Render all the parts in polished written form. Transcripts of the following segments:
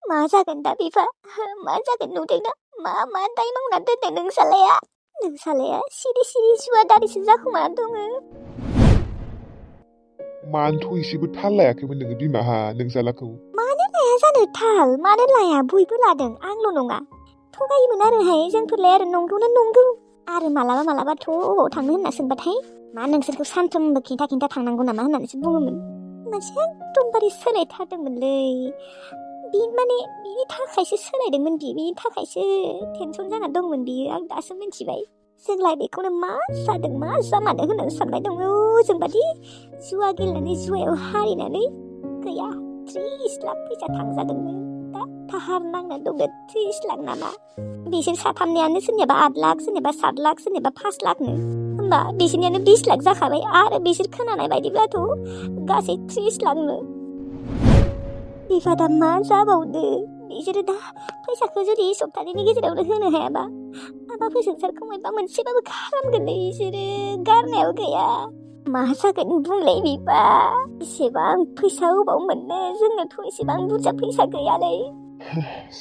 मा जागोन दा बिफा मा जागोन नुदोंना मा दाय मावनानै दोनदों नोंसालाया सिरि जुवादारिसो जाखोमानानै दङ। मानोथ' एसेबो थाल लायाखैमोन नोङो बिमाहा नोंसालाखौ? मानो लाया जानो थाल मानो लाया बयबो लादों आंल' नङा थगायोमोन आरोहाय जोंफोरलाय आरो नंगौना नंगौ आरो मालाबाथ' अबाव थांनो होनना सोंबाथाय मा नोंसोरखौ सानफ्रोमबो खिन्था थांनांगौ नामा होननानैसो बुङोमोन। मानसिया एकदमबारे सोलायथारदोंमोनलै बिनि थाखायसो सोलायदोंमोन बिनि थाखायसो टेनसन जाना दंमोन बियो आं दासो मिन्थिबाय। जोंलाय बेखौनो मा जादों मा जामारदों होननानै सानबाय दङ जोंबादि जुवा गेलेनानै जुवायाव हारिनानै गैया 30 लाख फैसा थांजादोंमोन दा दाहार नांना दङ 30 लाख नामा बिसोर साथामनियानो सोरनियाबा 8 लाख सोरनियाबा 7 लाख सोरनियाबा 5 लाखनो होमबा बिसोरनियानो 20 लाख जाखाबाय आरो बिसोर खोनानाय बायदिब्लाथ' गासै 30 लाखनो बिफा दा मा जाबावदो बिसोरो दा फैसाखौ जुदि सप्ताहनि गेजेरावनो होनो हायाबा आबा फोजोंसारखौ मायबा मोनसेबाबो खालामगोनलै बिसोरो गारनायाव गैया मा जागोन बुंलाय बिफा एसेबां फैसा अबाव मोननो जोंनोथ' एसेबां बुरजा फैसा गैयालै।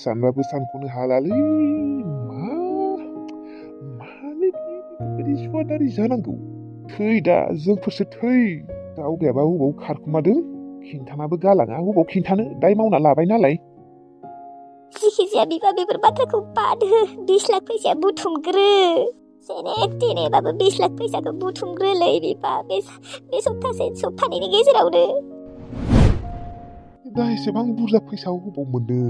सानबाबो सानख'नो हालालै मानो बेबायदि जुवादारि जानांगौ। थै दा जोंफोरसो थै गावगायाबा अबाव खारखुमादों खिन्थानाबो गालाङा अबाव खिन्थानो दाय मावना लाबाय नालाय। जिखिजाया बिफा बेफोर बाथ्राखौ बाद हो 20 लाख फैसाया बुथुमग्रो जेने थेनेबाबो 20 लाख फैसाखौ बुथुमग्रोलै बिफा बे सप्तानैनि गेजेरावनो। दा एसेबां बुरजा फैसा अबाव मोननो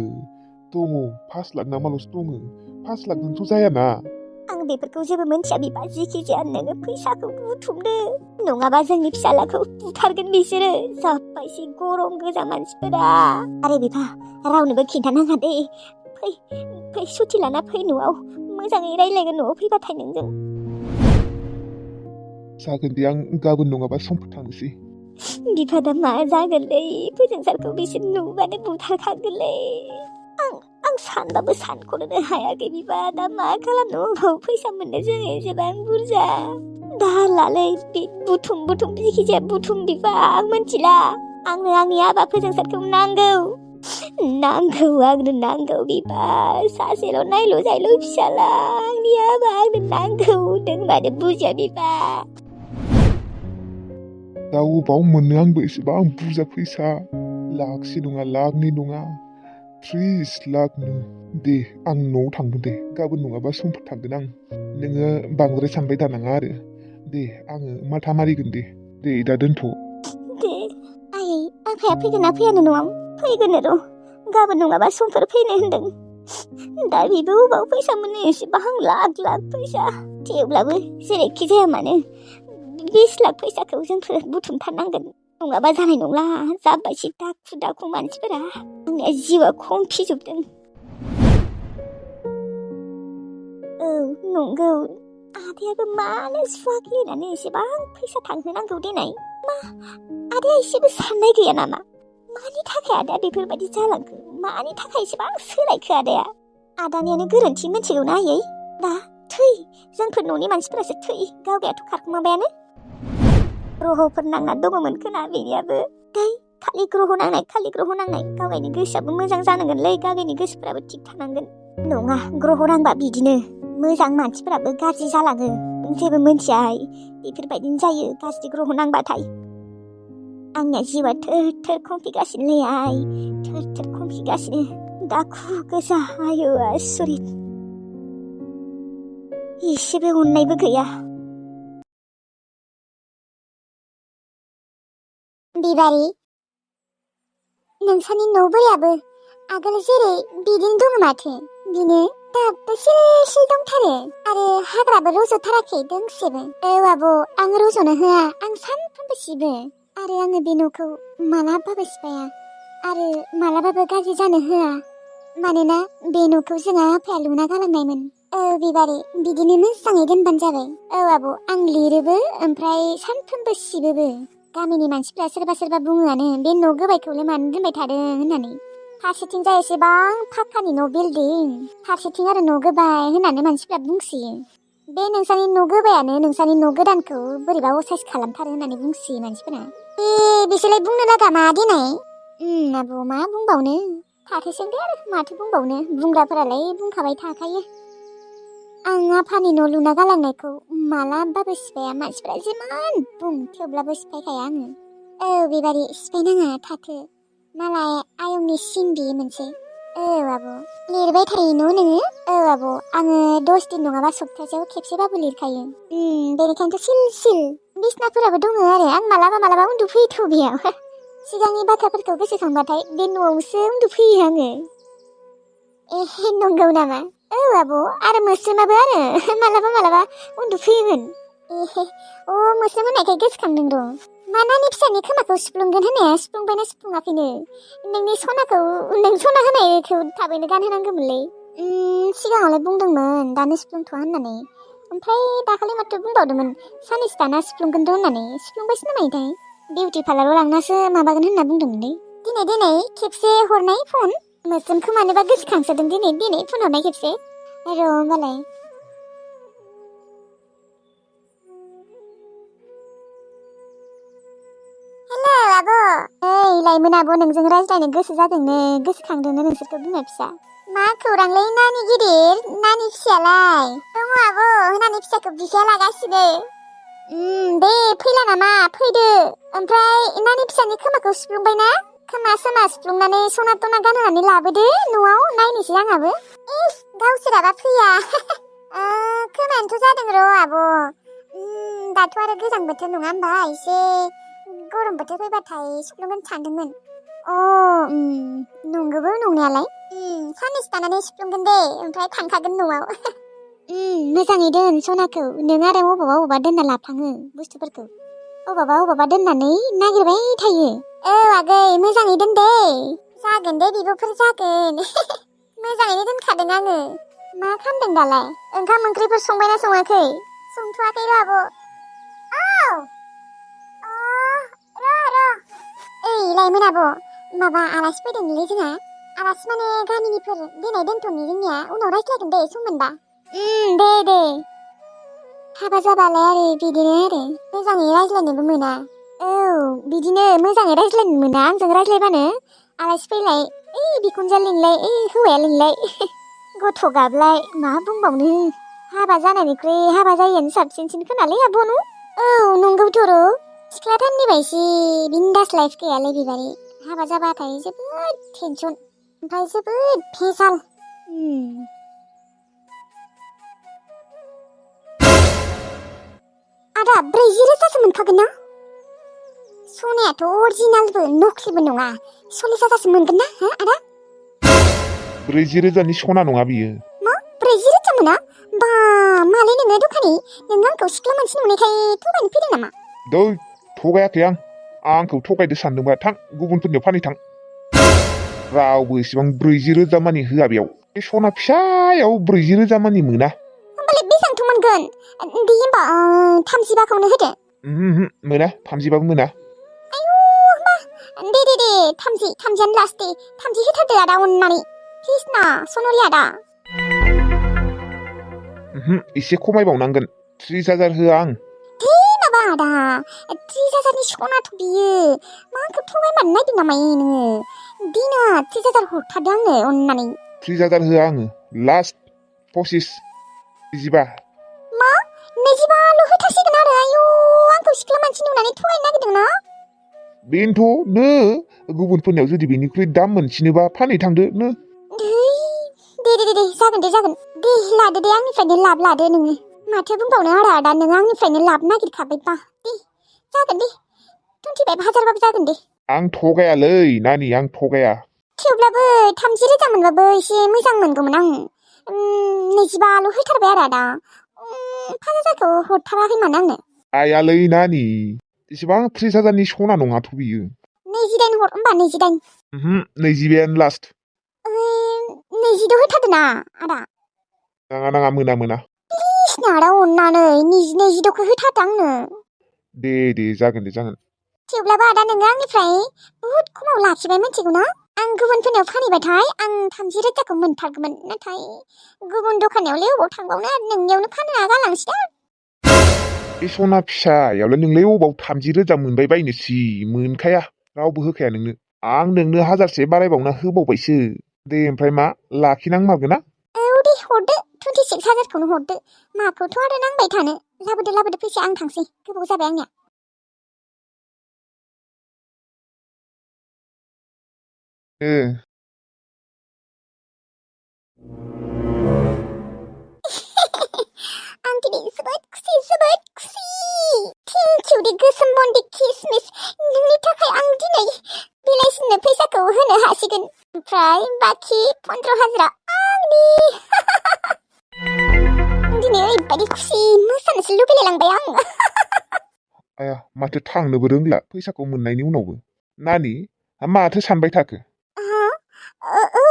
दङ 5 लाख नामाल'सो दङ 5 लाखजोंथ' जायाना। आं बेफोरखौ जेबो मिन्थिया बिफा जिखिजाया नोङो फैसाखौ बुथुमदो नङाबा जोंनि फिसालाखौ बुथारगोन बिसोरो जाबायसि गरम गोजा मानसिफोरा। आरे बिफा रावनोबो खिन्थानाङा दे फै सुथि लाना फै न'आव मोजाङै रायज्लायगोन न'आव फैबाथाय नोंजों। जागोन दे आं गाबोन नङाबा समफोर थांनोसै। बिफा दा मा जागोनलै फोजोंसारखौ बिसोर नुबानो बुथारखागोनलै आं सानबाबो सानख'नोनो हायाखै बिफा दा मा खालामनो अबाव फैसा मोननो जोङो एसेबां बुरजा दाहार लालै बुथुम जिखिजाया बुथुम बिफा आं मिन्थिला आंनो आंनि आबा फोजोंसारखौ नांगौ बिफा सासेल' नायल' जायल' फिसाला आंनि आबा आंनो नांगौ होनबानो बुजिया बिफा। दा अबाव मोननो आंबो एसेबां बुरजा फैसा लाखसे नङा लाखनै नङा 30 लाखनो। दे आं न'आव थांगोन दे गाबोन नङाबा समफोर थांगोन आं नोङो बांद्राय सानबाय थानाङा आरो दे आङो माथा मारिगोन दे दा दोनथ'। दे आफाया फैगोन ना फैयानो न'आव? फैगोन र' गाबोन नङाबा समफोर फैनो होनदों दा बेबो अबाव फैसा मोनो एसेबां लाख फैसा थेवब्लाबो जेरैखि जाया मानो 20 लाख फैसाखौ जोंफोर बुथुमथारनांगोन नङाबा जानाय नंला जाबायसि दाखु मानसिफोरा आंनिया जिउआ खमफिजोबदों। औ नंगौ आदायाबो मानो जुवा गेलेनानै एसेबां फैसा थांहोनांगौ देनाय मा आदाया एसेबो साननाय गैया नामा मानि थाखाय आदाया बेफोरबायदि जालांखो मानि थाखाय एसेबां सोलायखो आदाया आदानियानो गोरोन्थि मिथिगौना आयै दा थै जोंफोर न'नि मानसिफोरासो थै गावगायाथ' खारखुमाबायानो ग्रहफोर नांना दङमोन खोना बेनियाबो खालि ग्रह नांनाय गावगायनि गोसोआबो मोजां जानांगोनलै गावगायनि गोसोफोराबो थिग थानांगोन नङा ग्रह नांबा बिदिनो मोजां मानसिफोराबो गाज्रि जालाङो जेबो मिन्थिया बेफोरबायदिनो जायो गाज्रि ग्रह नांबाथाय आंनिया जिउआ थोर खमफिगासिनो थोर खमफिगासिनो दाखु गोजा आयु आसरित एसेबो अननायबो गैया। बिबारि नोंसानि न' बोरायाबो आगोल जेरै बिदिनो दङ माथो बिनो दाबो सिल दंथारो आरो हाग्राबो रज'थाराखै दोंसेबो। औ आब' आं रज'नो होआ आं सानफ्रोमबो सिबो आरो आङो बे न'खौ मालाबाबो सिफाया आरो मालाबाबो गाज्रि जानो होआ मानोना बे न'खौ जोंहा आफाया लुना गालांनायमोन। औ बिबारि बिदिनो मोजाङै दोनबानो जाबाय। औ आब' आं लिरोबो ओमफ्राय सानफ्रोमबो सिबोबो गामिनि मानसिफ्रा सोरबा बुङोआनो बे न' गोबायखौलाय मानो दोनबाय थादों होननानै फारसेथिं जाय एसेबां फाक्कानि न' बिल्डिं फारसेथिं आरो न' गोबाय होननानै मानसिफ्रा बुंसोयो बे नोंसानि न' गोबायानो नोंसानि न' गोदानखौ बोरैबा असाइस खालामथारो होननानै बुंसोयो मानसिफोरा बिसोरलाय बुंनो लागा मा देनाय आब' मा बुंबावनो थाथोसै दे आरो माथो बुंबावनो बुंग्राफोरालाय बुंखाबाय थाखायो आं आफानि न' लुना गालांनायखौ मालाबाबो सिफाया मानसिफ्रा जिमान बुं थेवब्लाबो सिफायखाया आङो औ बेबादि सिफायनाङा थाथो मालाय आयंनि सिन बियो मोनसे औ आब' लिरबाय थायो न' नोङो औ आब' आङो 10 दिन नङाबा सप्तासेयाव खेबसेबाबो लिरखायो बेनिखायनोथ' सिल सिल बिसनाफोराबो दङ आरो आं मालाबा उन्दुफैयोथ' बेयाव सिगांनि बाथ्राफोरखौ गोसोखांबाथाय बे न'आवसो उन्दुफैयो आङो नंगौ नामा औ आब' आरो मोस्रोमाबो आरो मालाबा उन्दुफैयोमोन मोस्रोम होननायखाय गोसोखांदों र' मा नानि फिसानि खोमाखौ सुफ्लुंगोन होननाया सुफ्लुंबायना सुफ्लुङाखैनो नोंनि सनाखौ नों सना होनायखौ थाबैनो गानहोनांगौमोनलै सिगाङावलाय बुंदोंमोन दानो सुफ्लुंथ'आ होननानै ओमफ्राय दाखालि माथो बुंबावदोंमोन साननैसो दाना सुफ्लुंगोन र' होननानै सुफ्लुंबायसो नामायोथाय बिउटि पार्लाराव लांनासो माबागोन होनना बुंदोंमोनलै दिनै खेबसे हरनाय फन मोस्रोमखौ मानोबा गोसोखांसोदों दिनै फन हरनाय खेबसे र' होमबालाय हेलौ आब' ओइ लाइमोन आब' नोंजों रायज्लायनो गोसो जादोंनो गोसोखांदोंनो नोंसोरखौ बिमा फिसा मा खौरांलै नानि गिदिर नानि फिसायालाय दङ आब' नानि फिसाखौ बिफाया लागासिनो दे फैला नामा फैदो ओमफ्राय नानि फिसानि खोमाखौ सुफ्लुंबाय ना खोमा सोमा सुफ्लुंनानै सना टना गानहोनानै लाबोदो न'आव नायनोसै आंहाबो इस गावसोराबा फैया खोमायानोथ' जादों र' आब' दाथ' आरो गोजां बोथोर नङा होमबा एसे गरम बोथोर फैबाथाय सुफ्लुंगोन सानदोंमोन नंगौबो नंनायालाय साननैसो थानानै सुफ्लुंगोन दे ओमफ्राय थांखागोन न'आव मोजाङै दोन सनाखौ नों आरो अबावबा दोनना लाफ्लाङो बुस्थुफोरखौ अबावबा दोननानै नागिरबाय थायो औ आगै मोजाङै दोन दे जागोन दे बिब'फोर जागोन मोजाङैनो दोनखादों आङो मा खालामदों दालाय ओंखाम ओंख्रिफोर संबायना सङाखै संथ'वाखै र' आब' ओइ लाइमोन आब' माबा आलासि फैदोंलै जोंहा आलासि माने गामिनिफोर दिनै दोनथ'नि जोंनिया उनाव रायज्लायगोन दे सम मोनबा दे हाबा जाबालाय आरो बिदिनो आरो मोजाङै रायज्लायनोबो मोना औ बिदिनो मोजाङै रायज्लायनो मोना आंजों रायज्लायबानो आलासि फैलाय बिखुनजोआ लिंलाय हौवाया लिंलाय गथ' गाबलाय मा बुंबावनो हाबा जानायनिख्रुइ हाबा जायैयानो साबसिनसिन खोनालै आब'नु औ नंगौथ' र' सिख्ला टाइमनिबायसि बिन्दास लाइफ गैयालै बिबारि हाबा जाबाथाय जोबोद टेनसन ओमफ्राय जोबोद भेजाल आदा 40,000सो मोनखागोन ना सनायाथ' अरिजिनालबो नख्लिबो नङा 40,000सो मोनगोन ना आदा 40,000नि सना नङा बियो मा 40,000 मोना बा मालै नोङो दखानि नों आंखौ सिख्ला मानसि नुनायखाय थगायनो फैदों नामा दौ थगायाखै आंखौ थगायदो सानदोंबा थां गुबुनफोरनियाव फानहैथां रावबो इसेबां 40,000 मानि होआ बेयाव बे सना फिसायाव 40,000 मानि मोना होमबालाय बेसेबांथ' मोनगोन दे होमबा 35खौनो होदो मोना 35बाबो मोना आयु होमबा दे 30आनो लास्ट दे 30 होथारदो आदा अननानै प्लिज ना सनरि आदा एसे खमायबावनांगोन 30,000 होआ आं माबा आदा 30,000नि सनाथ' बियो मा आंखौ थगायमारनो नायदों नामा नोङो दिना 30,000 हरथारदो आंनो अननानै 30,000 होआ आङो लास्ट 25 25 मा 25ल' होथारसिगोन आरो आयु आंखौ सिख्ला मानसि नुनानै थगायनो नागिरदों ना बेनोथ' नो गुबुनफोरनियाव जुदि बेनिख्रुइ दाम मोनसिनोबा फानहैथांदो नो दे जागोन दे लादो दे आंनिफ्रायनो लाब लादो नोङो माथो बुंबावनो आदा नों आंनिफ्रायनो लाब नागिरखाबायबा दे जागोन दे 25,000बाबो जागोन दे आं थगायालै नानि आं थगाया थेवब्लाबो 30,000 मोनबाबो एसे मोजां मोनगौमोन आं 25ल' होथारबाय आरो आदा 5,000खौ हरथाराखै मानो आंनो आयालै नानि इसेबां 30,000नि सना नङाथ' बियो 29 हर होमबा 29 22आनो लास्ट 26 होथारदो ना आदा नाङा मोना प्लिज ना आदा अननानै 26खौ होथारदो आंनो दे जागोन थेवब्लाबो आदा नोङो आंनिफ्राय बुहुत खमाव लाखिबाय मिथिगौ ना आं गुबुनफोरनियाव फानहैबाथाय आं 30,000खौ मोनथारगौमोन नाथाय गुबुन दखानावलाय अबाव थांबावनो नोंनियावनो फानना गालांसै दा बे सना फिसायावलाय नोंलाय अबाव 30,000 मोनबाय बायनोसि मोनखाया रावबो होखाया नोंनो आं नोंनो 1000से बारायबावना होबावबायसो। दे ओमफ्राय मा लाखिनांमारगोन ना? औ दे हरदो 26,000खौनो हरदो। माखौथ' आरो नांबाय थानो। लाबोदो फैसा आं थांसै। गोबाव जाबाय आंनिया। आं दिनै जोबोद खुसि। थेंक इउ दे गोसोम बन्दी किसमिस। नोंनि थाखाय आं दिनै बिलाइसिनो फैसाखौ होनो हासिगोन। ओमफ्राय बाखि 15,000 आंनि। दिनै ओरैबायदि खुसि मोसानोसो लुबैलायलांबाय आं। आया माथो थांनोबो रोंला फैसाखौ मोननायनि उनावबो। नानि माथो सानबाय थाखो? औ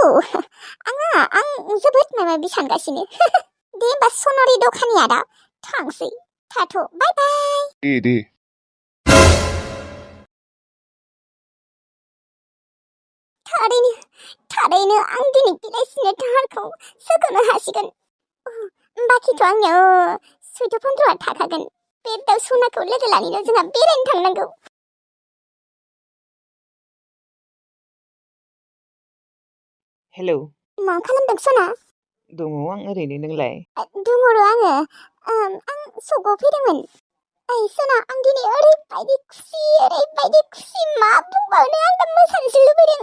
आं जोबोद माबा माबि सानगासिनो। दे होमबा सनारि दखानि आदा थांसै। थाथ' बाय बाय। दे। थारैनो आं दिनै बिलाइसिनो दाहारखौ सोगोनो हासिगोन। बाखिथ' आंनियाव 14-15 थाखागोन। बे दाउ सनाखौ लोगो लानिनो जोंहा बेरायनो थांनांगौ। हेलौ मा खालामदों सना? दङ आं ओरैनो, नोंलाय? दङ र' आङो। आं सकआव फैदोंमोन। ओइ सना आं दिनै ओरैबायदि खुसि मा बुंबावनो आं दा मोसानोसो लुबैदों।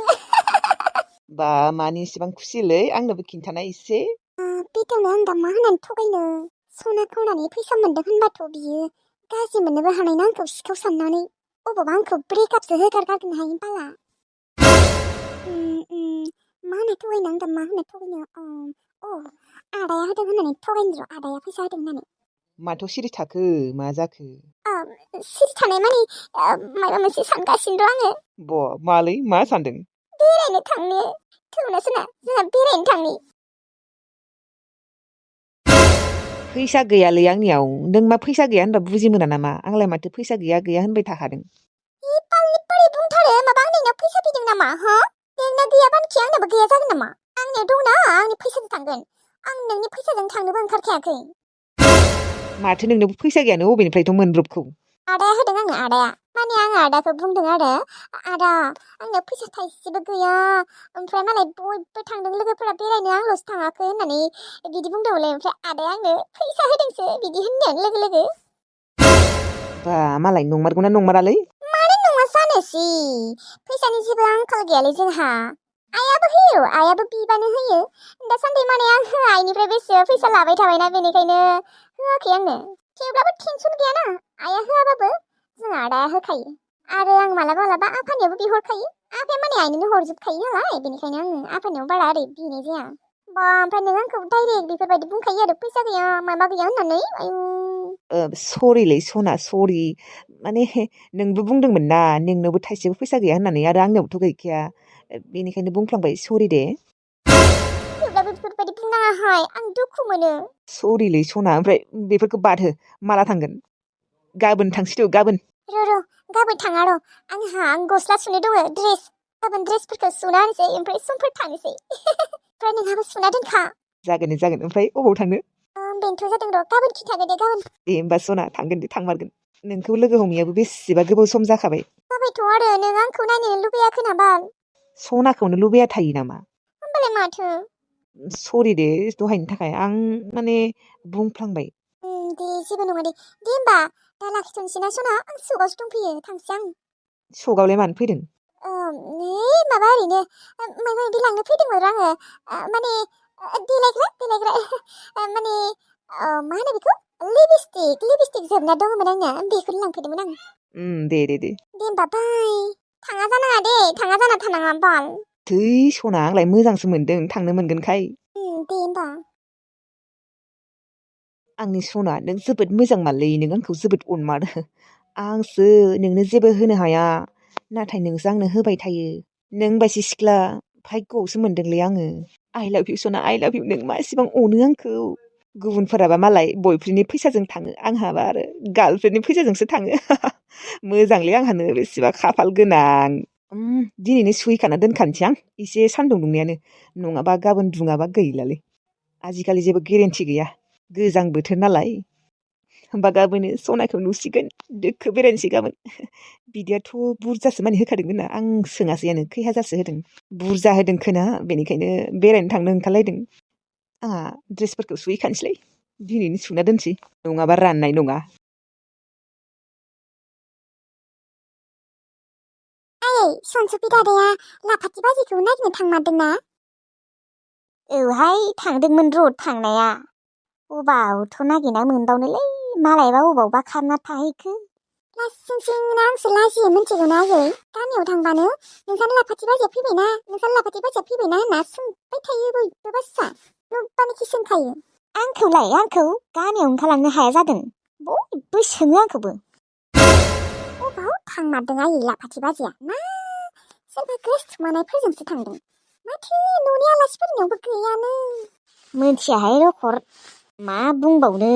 बा मानि इसेबां खुसिलै आंनोबो खिन्थानाय एसे। बेथावनो आं दा मा होननानै थगायनो। सना खावनानै फैसा मोनदों होनबाथ' बियो गाज्रि मोननोबो हानाय ना आंखौ सिखाव साननानै। अबावबा आंखौ ब्रेकआपसो होगारगारगोन हायो बाला। मा होननो थगायनो आं दा मा होननो थगायनो। आदाया होदों होननानै थगायनो र' आदाया फैसा होदों होननानै। माथो सिरि थाखो, मा जाखो? सिरि थानाय माने माबा मोनसे सानगासिनो र' आङो। मालै मा सानदों? बेरायनो थांनो। थौना सना जोंहा बेरायनो थांनि। फैसा गैयालै आंनियाव। नों मा फैसा गैया होनबा बुजि मोना नामा? आंलाय माथो फैसा गैया होनबाय थाखादों। बोरै बुंथारो माबा आं नोंनाव फैसा बिदों नामा? नोंना गैयाबानखि आंनाबो गैया जागोन नामा? आंनियाव दंना आंनि फैसाजों थांगोन। आं नोंनि फैसाजों थांनोबो ओंखारखायाखै। माथो नोंनोबो फैसा गैयानो अबेनिफ्रायथ' मोनब्रबखौ? आदाया होदों आंनो आदाया। माने आं आदाखौ बुंदों आरो आदा आंनाव फैसा थाइसेबो गैया। ओमफ्राय मालाय बयबो थांदों लोगोफोरा बेरायनो आंल'सो थाङाखै होननानै बिदि बुंदोंमोनलै। ओमफ्राय आदाया आंनो फैसा होदोंसो बिदि होननायानो लोगो। बा मालाय नंमारगौना नंमारालै? मानो नङा जानोसै। फैसानि जेबो आंखाल गैयालै जोंहा। आइयाबो होयो, आइयाबो बिबानो होयो। दासान्दि माने आं आइनिफ्राय बेसे फैसा लाबाय थाबायना बेनिखायनो होआखै आंनो। थेवब्लाबो टेनसन गैयाना आइया होआबाबो जोंहा आदाया होखायो। आरो आं मालाबा आफानियावबो बिहरखायो। आफाया माने आइनोनो हरजोबखायो नालाय बेनिखायनो आं आफानियाव बारा ओरै बिनाय जाया। ओमफ्राय नों आंखौ डाइरेक्ट बेफोरबायदि बुंखायो आरो फैसा गैया माबा गैया होननानै। सरिलै सना सरि। माने नोंबो बुंदोंमोन ना नोंनोबो थाइसेबो फैसा गैया होननानै, आरो आंनियावबोथ' गैखाया। बेनिखायनो बुंफ्लांबाय, सरि दे। थेवब्लाबो बेफोरबायदि बुंनाङाहाय, आं दुखु मोनो। सरिलै सना। ओमफ्राय बेफोरखौ बाद हो, माला थांगोन? गाबोन थांसै थ' गाबोन। र' गाबोन थाङा र'। आं गस्ला सुनो दङ, ड्रेस। गाबोन ड्रेसफोरखौ सुना होनोसै ओमफ्राय समफोर थांनोसै। ओमफ्राय नोंहाबो सुना दोनखा। जागोन। ओमफ्राय अबाव थांनो? बेनोथ' जादों र', गाबोन खिन्थागोन दे गाबोन। दे होमबा सना थांगोन दे, थांमारगोन। नोंखौ लोगो हमैयाबो बेसेबा गोबाव सम जाखाबाय। जाबायथ' आरो नों आंखौ नायनो लुबैयाखै नामा? सनाखौनो लुबैया थायो नामा? होमबालाय माथो? सरि दे दहायनि थाखाय, आं माने बुंफ्लांबाय। दे जेबो नङा दे। दे होमबा दा लाखिथ'नोसै ना सना? आं सकावसो दंफैयो, थांसै आं। सकावलाय मानो फैदों? माबा ओरैनो माबा माबि लांनो फैदोंमोन आङो। माने देलायग्रा माने मा होनो बेखौ? लिपस्टिक जोबना दङमोन आंना, बेखौनो लांफैदोंमोन आं। दे। दे होमबा बाय। थाङा जानाङा दे, थाङा जाना थानाङा बाल। थै सना, आंलाय मोजांसो मोनदों थांनो मोनगोनखाय। दे होमबा। आंनि सना, नों जोबोद मोजां मारलै, नों आंखौ जोबोद अनमारो। आंसो नोंनो जेबो होनो हाया, नाथाय नोंसो आंनो होबाय थायो। नों बायदि सिख्ला भाग्यआवसो मोनदोंलै आङो। आइ लाभ इउ सना, आइ लाभ इउ। नों मा एसेबां अनो आंखौ। गुबुनफोराबा मालाय बयफ्रेन्डनि फैसाजों थाङो, आंहाबा आरो गार्लफ्रेन्डनि फैसाजोंसो थाङो। मोजांलै आंहानो, बेसेबा खाफाल गोनां। दिनैनो सुहैखाना दोनखानोसै आं, एसे सान्दुं दुंनायानो। नङाबा गाबोन दुङाबा गैलालै। आजिखालि जेबो गेरेन्टि गैया, गोजां बोथोर नालाय। होमबा गाबोनो सनाखौ नुसिगोन दोखो बेरायनोसै गाबोन बिदियाथ' बुरजासो मानि होखादों ना आं सोङासैयानो खै हाजारसो होदों बुरजा होदों खोना बेनिखायनो बेरायनो थांनो ओंखारलायदों आंहा ड्रेसफोरखौ सुहैखानोसैलै दिनैनो सुना दोनसै नङाबा राननाय नङा आयै सनसुफि दादाया लाफाथि बाजिखौ नायनो थांमारदोंना औहाय थांदोंमोन र' थांनाया अबावथ' नागिरना मोनबावनोलै मालायबा अबावबा खारना थाहैखो लासिंसिंनो आंसो लाजियो मिथिगौना आयै गामियाव थांबानो नोंसानि लाफाथि बाजिया फैबायना नोंसानि लाफाथि बाजिया फैबायना होनना सोंबाय थायो बयबो बासा नुबानो खि सोंखायो आंखौ गामियाव ओंखारलांनो हाया जादों बयबो सोङो आंखौबो अबाव थांमारदों आयै लाफाथि बाजिया ना सोरबा गोसोथोमानायफोरजोंसो थांदों माथो न'नि आलासिफोरनियावबो गैयानो मोनथियाहाय रखर मा बुंबावनो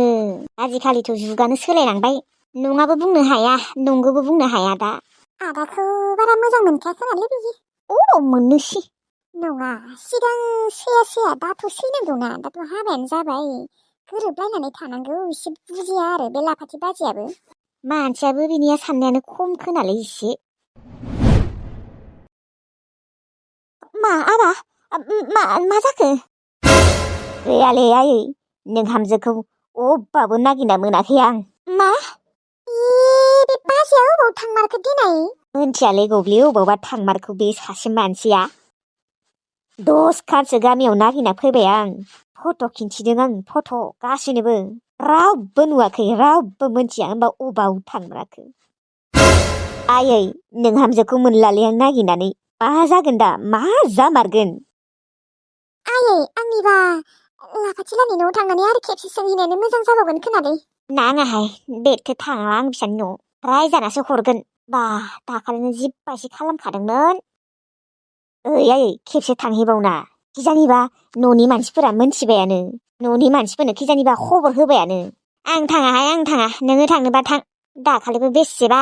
आजिखालिथ' जुगानो सोलायलांबाय नङाबो बुंनो हाया नंगौबो बुंनो हाया दा आदाखौ बारा मोजां मोनखायाखोनालै बिदि अबाव मोननोसै नङा सिगां सैया दाथ' सैनांगौना दाथ' हाबायानो जाबाय गोरोबलायनानै थानांगौ एसे बुजिया आरो बे लाफाथि बाजियाबो मानसियाबो बिनिया साननायानो खम खोनालै एसे मा आबा मा जाखो गैयालै आयै नों हामजोखौ अबावबो नागिरना मोनाखै आं मा बे बाजिया अबाव थांमारखो दिनै मोनथियालै गब्लि अबावबा थांमारखो बे सासे मानसिया 10 खानसो गामियाव नागिरना फैबाय आं फट' खिन्थिदों आं फट' गासिनोबो रावबो नुवाखै रावबो मोनथिया होनबा अबाव थांमारखो आयै नों हामजोखौ मोनलालै आं नागिरनानै मा जागोन दा मा जामारगोन आयै आंनिबा लाफाथिलानि न'आव थांनानै आरो खेबसे सोंहैनायानो मोजां जाबावगोन खोनालै नाङाहाय बेथो थाङा आं बिसानि न'आव रायजानासो हरगोन बा दाखालिनो जिब्बायसि खालामखादोंमोन ओइ आयै खेबसे थांहैबावना खिजानिबा न'नि मानसिफोरा मोनथिबायानो न'नि मानसिफोरनो खिजानिबा खबर होबायानो आं थाङाहाय आं थाङा नोङो थांनोबा थां दाखालिबो बेसेबा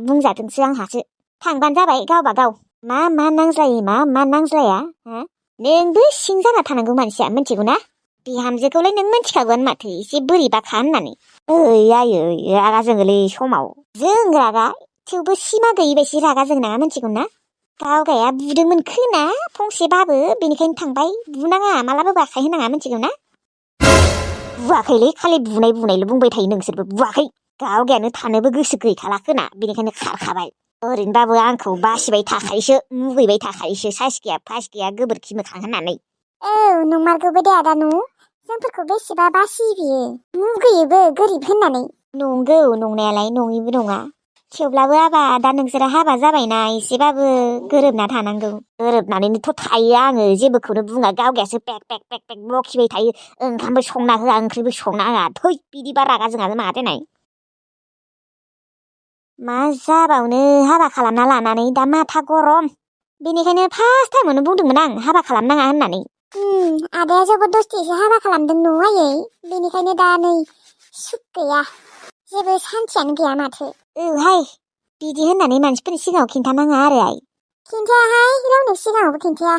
बुंजादोंसो आंहासो थांबानो जाबाय गावबा गाव मा नांज्लायो मा नांज्लाया हा नोंबो सिं जाना थानांगौ मानसिया मिथिगौना बिहामजोखौलाय नों मिथिखागौआनो माथो एसे बोरैबाखा होननानै ओइ आयै रागा जोङोलै समाव जों रागा थेवबो सिमा गैयि बायदि रागा जोंनाङा मिथिगौना गावगाया बुदोंमोन खोना फंसेबाबो बेनिखायनो थांबाय बुनाङा मालाबाबो आखाइ होनाङा मिथिगौना बुवाखैलै खालि बुनायल' बुंबाय थायो नोंसोरबो बुवाखै गावगायानो थानोबो गोसो गैखाला खोना बेनिखायनो खारखाबाय ओरैनोबाबो आंखौ बासिबाय थाखायोसो मुगैबाय थाखायोसो साइस गैया फास गैया गोबोरखि मोखां होननानै औ नंमारगौबो दे आदा जोंफोरखौ बेसेबा बासियो बियो मुगैयोबो गोरिब होननानै नंगौ नंनायालाय नङिबो नङा थेवब्लाबो आबा दा नोंसोरा हाबा जाबायना एसेबाबो गोरोबना थानांगौ गोरोबनानैनोथ' थायो आङो जेबोखौनो बुङा गावगायासो पेक बखिबाय थायो ओंखामबो संना होआ ओंख्रिबो संना होआ थै बिदिबा रागा जोंहानो मा देनाय मा जाबावनो हाबा खालामना लानानै दा माथा गरम बेनिखायनो फार्स्ट टाइमावनो बुंदोंमोन आं हाबा खालामनाङा होननानै आदाया जबरदस्तिसो हाबा खालामदों न' आयै बेनिखायनो दा नै सुख गैया जेबो सान्थियानो गैया माथो औहाय बिदि होननानै मानसिफोरनि सिगाङाव खिन्थानाङा आरो आइ खिन्थायाहाय रावनि सिगाङावबो खिन्थाया